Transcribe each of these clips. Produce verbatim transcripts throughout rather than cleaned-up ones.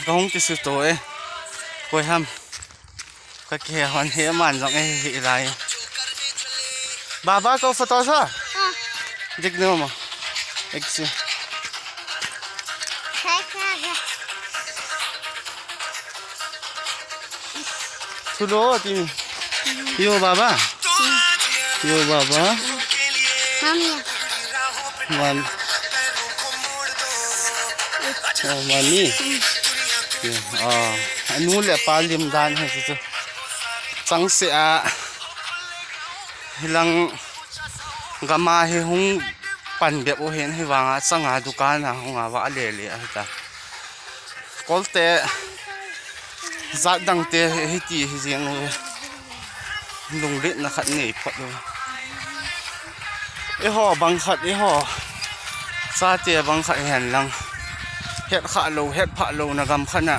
Kahung kisuto e. Koi ham. Kakihe hon he man jong e hi lai. Baba ko photo sa? Ah. Dik no mo. Eksi. Hai, hai, hai. Thulo ti. Yo baba. Yo baba. Mami. Man. Oh, mami. Yo. Ah, anu le apa lim dan he chu. Chang se a. Hilang gam a hi hung pan bep u hin hi vang a chang a dukan a hung a va le le a hi ta. Kolte jat dang te hiti hi jeng u. Lungletna khat nei phot u. Eiho bang khat eiho. Chate bang khat hen lang. Het kha lo, het pha lo na gam khat na.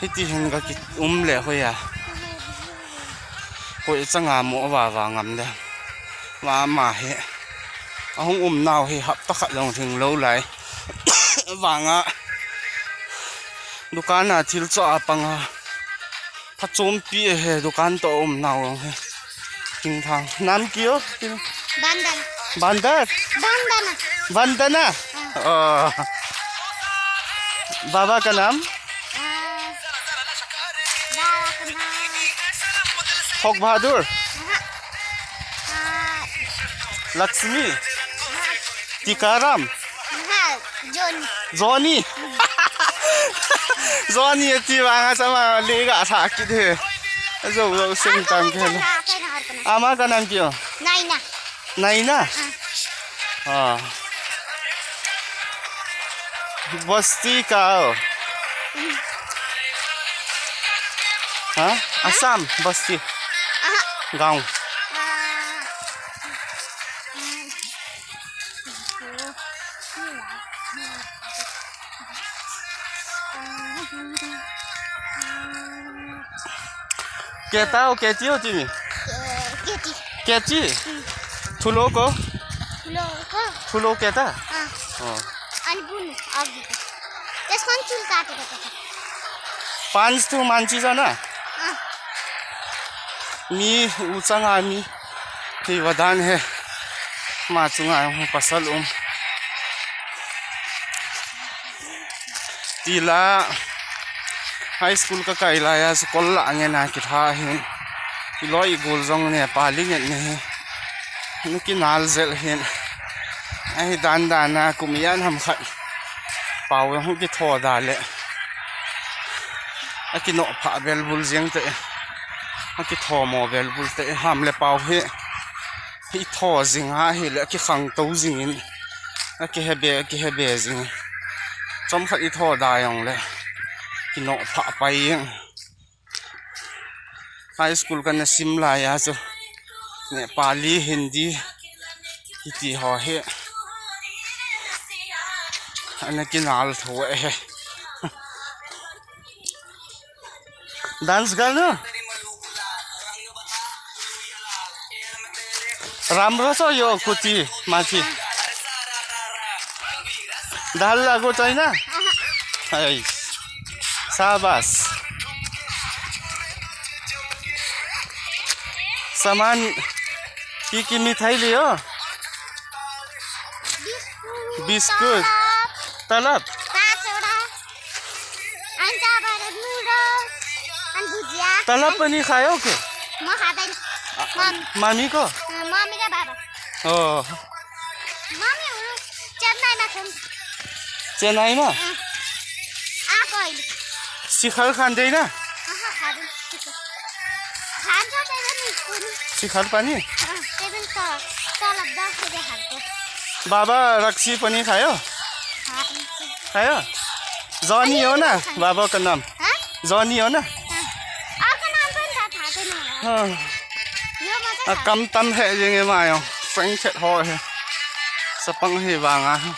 Hiti hin ka ki um le hoi a. Koi chang a mo va va ngam le. Mama hi. Ahung um nau hi hapta khat jong thing lo lai. Vang a. Dukan a thil cho a pang a. Phachompi he dukan to um nau jong he. Thingthang. Naam kya ho? Bandana. Bandar? Bandana. Bandana? Ah. Oh. बाबा का नाम? Ah, बाबा का नाम। Thok Bahadur? Ah, ah, Lakshmi? Ah, Tikaram? Ah, Johnny. Johnny? Johnny ati vang a chama le ga sa kit he. Ajo jo sing tang ke. Ama ka naam kya ho? Naina. Naina? Ah. Ah. बस्ती कहाँ हो? हाँ? असम बस्ती। हाँ। गांव। हाँ। Keta ho, keti ho timi? Keti. Keti? Hmm. Thulo ko? Thulo ko? Thulo keta? Ah. Oh. Ani bunu, agi. Tes kon chul kati kati. Panch thu manchi jana? Ah. Mi u changa mi. Ti vadan he. Ma chunga hung pasal um. Tila high school ka kai lai a, school la ngen a kitha hin. Iloi igol jong Nepali ngen ni hi. Ni kinal jel hin. Ahi dan dan a kum ian ham khat. Pau hung kitho da le. Akino pha bel bul jeng te. Akitho mo bel bul te ham le pau hi. Hi tho jing a hi le, a kikhang to jing in, a kihebe, a kihebe jing. Chomkhat i tho da jong le, kino pha pai jing. High school kana sim lai a chu, Nepali, Hindi, hiti ho hi. Ana kinal tho e he. Dance गर्नु? राम्रो छ यो कुर्ती माथि। ढाल लागेको छैन? है, साबास। सामान के के मिठाई लियो? बिस्कुट। तलब? पाँचवटा। अनि चापाहरू, नुडल्स, अनि भुजिया। तलब पनि खायो के? म खाँदैन। मम- मम्मीको? अँ, मम्मी र बाबा। हो। मम्मीहरू चेन्नाईमा छन्। चेन्नाईमा? अँ। आएको अहिले। शिखर खाँदैन? अहँ, खाँदैन। खान्छ त्यही पनि स्कुल। शिखर पनि? अँ, त्यही पनि त- तलब दस रुपियाँ खान्छ। बाबा रक्सी पनि खायो? खायो? जनी हो ना बाबा का नाम? हाँ? जनी हो ना? हाँ। आपका नाम कौन था? था तो नहीं। हाँ। यो मजा आ, था। कम तम है, ये ये मायो। संग से हो है। सपंग है बांगा है।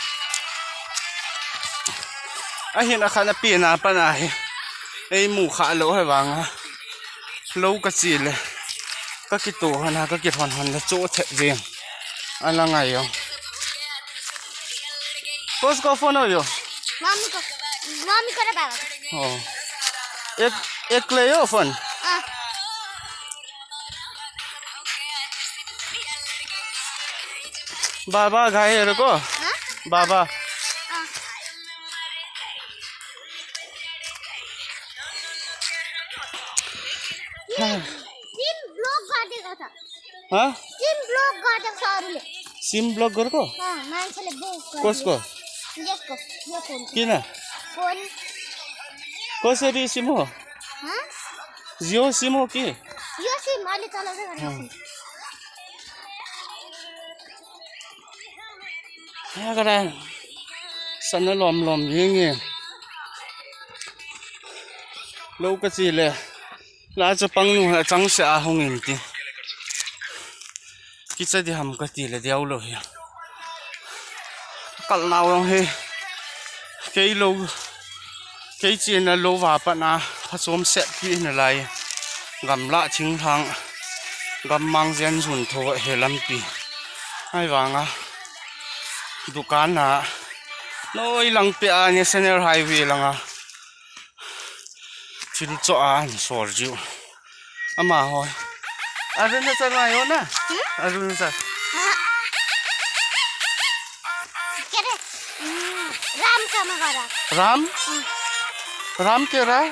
अहिन अखन पीना पना है। ए मुखा लो है बांगा। Lo ka chi le. Ka kito hana, ka kihon hon le cho the jing. Ala ngai yo. Kos ko phone yo. Mami ko. Mummy को ना बाबा को। ओ। एक, एक ले यो फोन। हाँ। बाबा घाय है रुको। हाँ? बाबा। हाँ। ये सिम ब्लॉक कर देगा था। हाँ? सिम ब्लॉक कर देगा था अरुण ने। सिम ब्लॉक कर को? हाँ, मैं चले ब्लॉक कर कोस को? ये को, ये फोन को। किना? फोन। कोस री सिम हो? हाँ? जियो सिम हो की? जियो सिम, आले चला देगा ना हाँ। SIM. Hia ka ran. Sana lom lom jing e. Lo ka chi le. La chapang nu ha chang se a hung in ti. Kicha di ham ka ti le diau lo hi. Kal nau long he. Kei lo. Kei chena lo va pat na, pha chom set pi na lai. Gamla thing thang, gammang jen jun tho he lampi. Ai vanga, dukan na, noi lang pe a National Highway langa. Thil cho a, an sol jiu. Ama hoi. Arunachal mai ho na? Hmm? Arunachal. हाँ। क्या रे? हम्म, राम का मगारा। राम? हम्म। राम के रहा?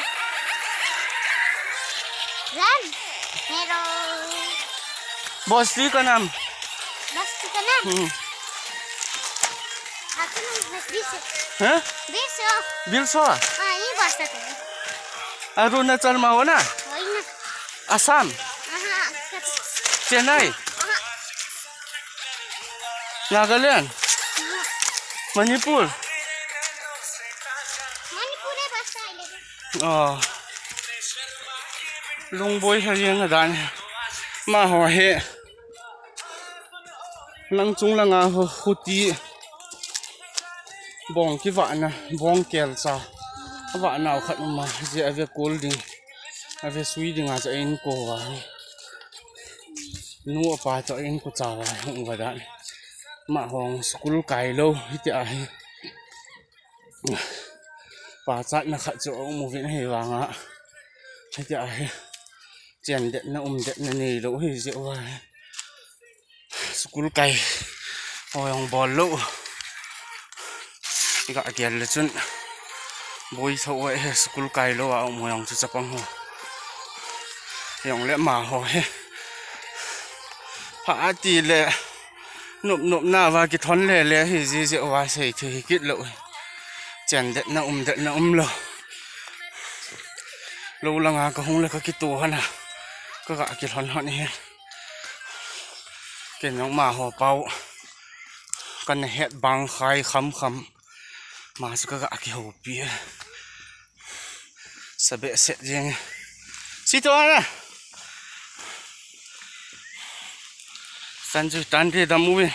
राम? मेरो बस्ती का नाम? बस्ती का नाम? हम्म। आपका नाम है बीस है। हैं? बीस हो। बीस हो? हाँ, ये बस्ता तो है। अरुणाचल में हो ना? होइन। Assam? अहाँ, चेन्नई? अहाँ। Nagaland? अहाँ। Manipur? मणिपुर है बस्ता है लेकिन। Oh. Lungboi ha jeng dan. Amaho hi. Lang chung langa ho, huti. Bong kivahna, bong kelcha. Avahna khat uma, je ave kol ding. Ave sui dinga cha in ko va. Nu apa cha in ko cha va, hung va dan. Amaho school kai lou, hiti ahi. Pachatna khat chu aum uvin ahivanga. Hiti ahi. Chen detna um detna neilou hi jeh uva. School kai. Ho jong bol lou. Ga gel le chun. Boi tho uve he school kai lou a um ho jong chu chapang ho. Jong le amaho hi. Pha ati le. Nop nop na va kithon le le hi ji jeh uva sei thei hi kit lou. Chen detna um detna um lou. Lou langa ka hung le ka kito hana. Ka ga kilhon hon hi. Ken jong amaho pau. Kana het bang khai kham kham. Ama chu ka ga kihoupi. Sa behseh jeng. Si to ana. San chu tan te dam uve.